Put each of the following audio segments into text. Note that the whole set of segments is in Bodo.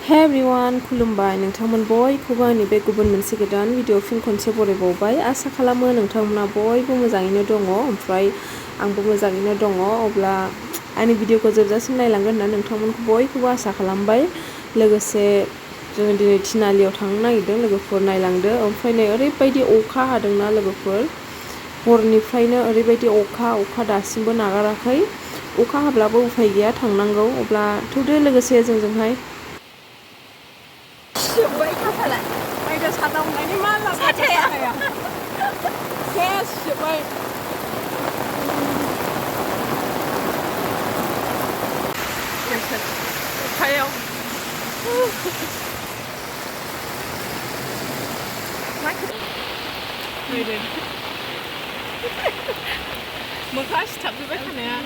Hey everyone, खुलुमबाय नोंथांमोन बयखौबो आंनि बे गुबुन मोनसे गोदान भिडिअ फिन खनसे बरायबावबाय। आसा खालामो नोंथांमोना बयबो मोजाङैनो दङ, ओमफ्राय आंबो मोजाङैनो दङ। अब्ला आंनि भिडिअखौ जोबजासिम नायलांगोन होनना नोंथांमोनखौ बयखौबो आसा खालामबाय। लोगोसे जोङो दिनै थिनालियाव थांनो नागिरदों, लोगोफोर नायलांदो। ओमफ्राय नै ओरैबायदि अखा हादोंना लोगोफोर, हरनिफ्रायनो ओरैबायदि अखा दासिमबो नागाराखै। अखा हाब्लाबो उफाय गैया, थांनांगौ। अब्ला थौदो लोगोसे जोंजोंहाय। sijabai kasalah. Ada sadang ini malah Sada ya? Yes, sijabai. Kayo. Ayo. Mukas tapi betul ya.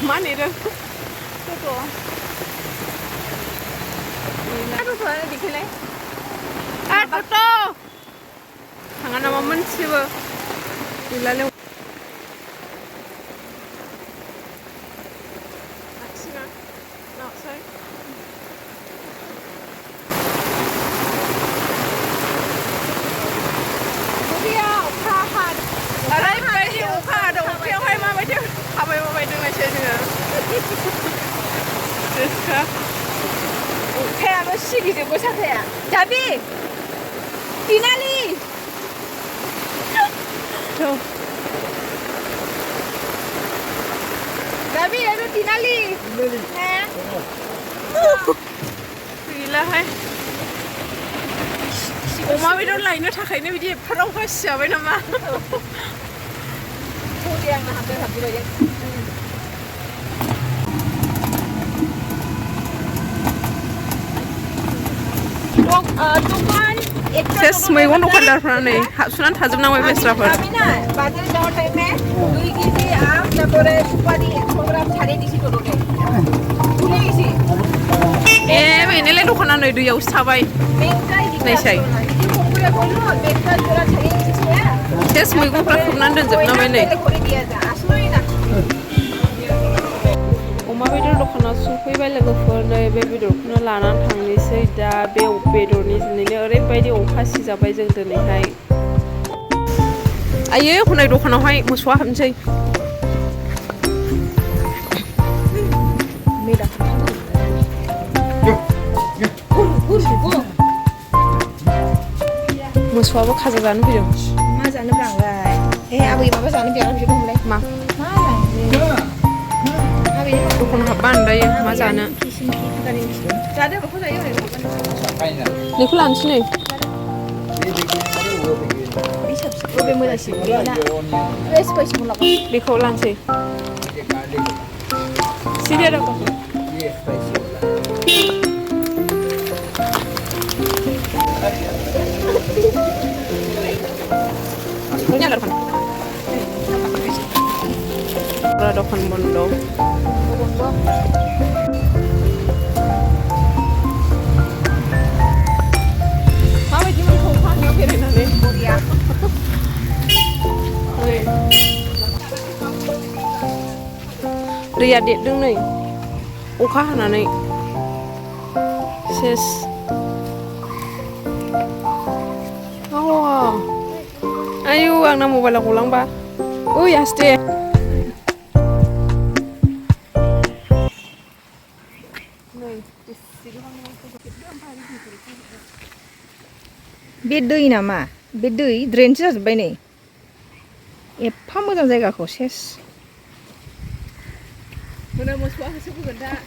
Mana itu? Toto. Aduh, soalnya dikele. Toto. Tangan nama mencium. Ilalim. Aksina. Outside. Dia ukahan. Ada baju ukah, ada ukah apa yang baju? Apa yang baju macam ni? Deska. Kayak apa sih gitu, bos saya. Tapi, finali. Tuh. Tapi ada finali. Hah? Gila hai. Oma betul lainnya tak ini dia perang kasih apa nama? Food yang hampir aja. Tuan, Ses मैगं दखानदारफ्रा नै हाबसोनानै थाजोबनांबाय बेस्राफोर। আমি না বাজারে যাওয়ার টাইমে 2 কেজি আম তারপরে সুপারি 100 গ্রাম ছাড়িয়ে দিছি তোকে ভুলে গেছি ए बेनोलाय दखाना नै दैयावसो थाबाय। বেগটাই नायसाय। করে বললো বেগটা জোড়া ছাড়িয়ে দিছি হ্যাঁ सेस मैगंफ्रा खोबनानै दोनजोबनांबाय नै। করে দিয়ে যা আসলোই না अमा बेदर दखानाव सफैबाय लोगोफोर। नै बे बेदरखौनो लानानै थांनोसै दा। बे बेदरनि जुनैनो ओरैबायदि अखा सिजाबाय जों दिनैहाय। आयै हनै दखानावहाय मोसौआ हाबनोसै। मोसौआबो खाजा जानो फैदों। मा जानो ब्रांलाय आबै माबा जानो बिराद बिदि हमलाय मा आबै दखानाव हाबबा आन्दायो मा जानो। जादो बेखौ जायो ओरैनो बेखौ लानोसै नै। बबे मोजांसिन बेना बे स्पाइसि लाबो बेखौ लानोसै। सिरिया दं। Ini ada depan. Ada depan bondo. Mama gimana kau panggil kira nanti? Korea. Ria देरदों नै अखा हानानै सेस। आयु आंना मबाइला गलांबा। ओइ आस्ते। बे दै नामा? बे दै ड्रेनसो जाजोब्बाय नै। एफा मोजां जायगाखौ सेस। Mana mosuah hasil bukan dah.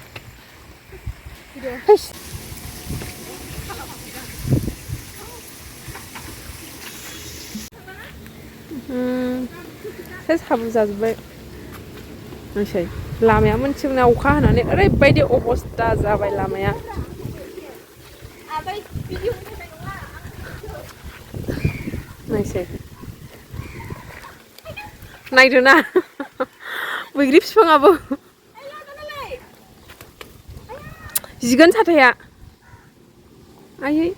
सेस हाब्रु जाजोब्बाय। नायसाय लामाया मोनसेना अखा हानानै ओरैबायदि अबस्था जाबाय लामाया। नायसाय नायदो ना बैग्रि बिफाङाबो जिगोन साथाया। आयै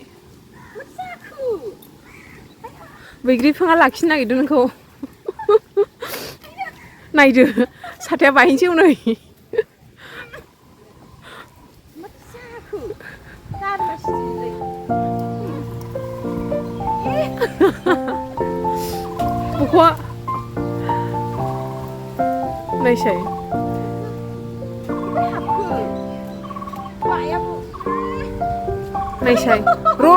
बैग्रि बिफाङा लाखिनो नागिरदों नोंखौ। नायदो साथाया बायनोसै उनै मा जाखो गारमासिलै बख'आ नायसाय बबेहाय हाबखो बायाबो नायसाय र'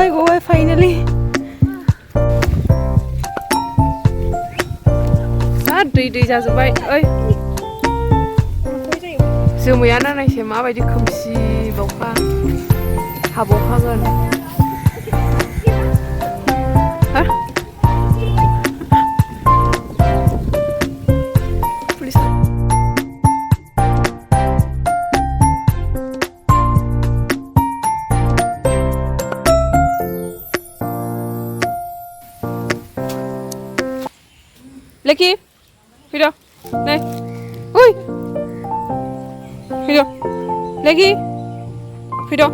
गबाय फाइनालि जा दै जाजोब्बाय ओइ जोमैयानो नायसाय माबायदि खोमसि बावखा हाबावखागोन हा police Leki, fidо, này, ui, fidо, Leki, fidो.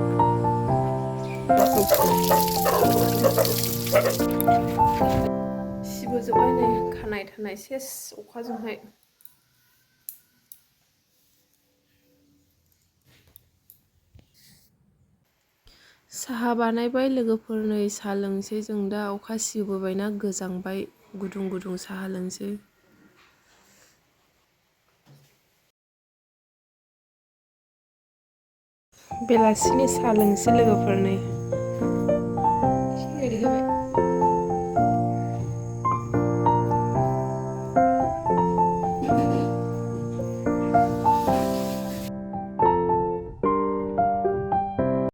सिबोजोब्बाय नै खानाय थानाय सेस अखाजोंहाय साहा बानायबाय लोगोफोर नै साहा लोंसै जों दा अखा सिबोबायना गोजांबाय गुदुं साहा लोंसै बेलासिनि साहा लोंसै लोगोफोर नै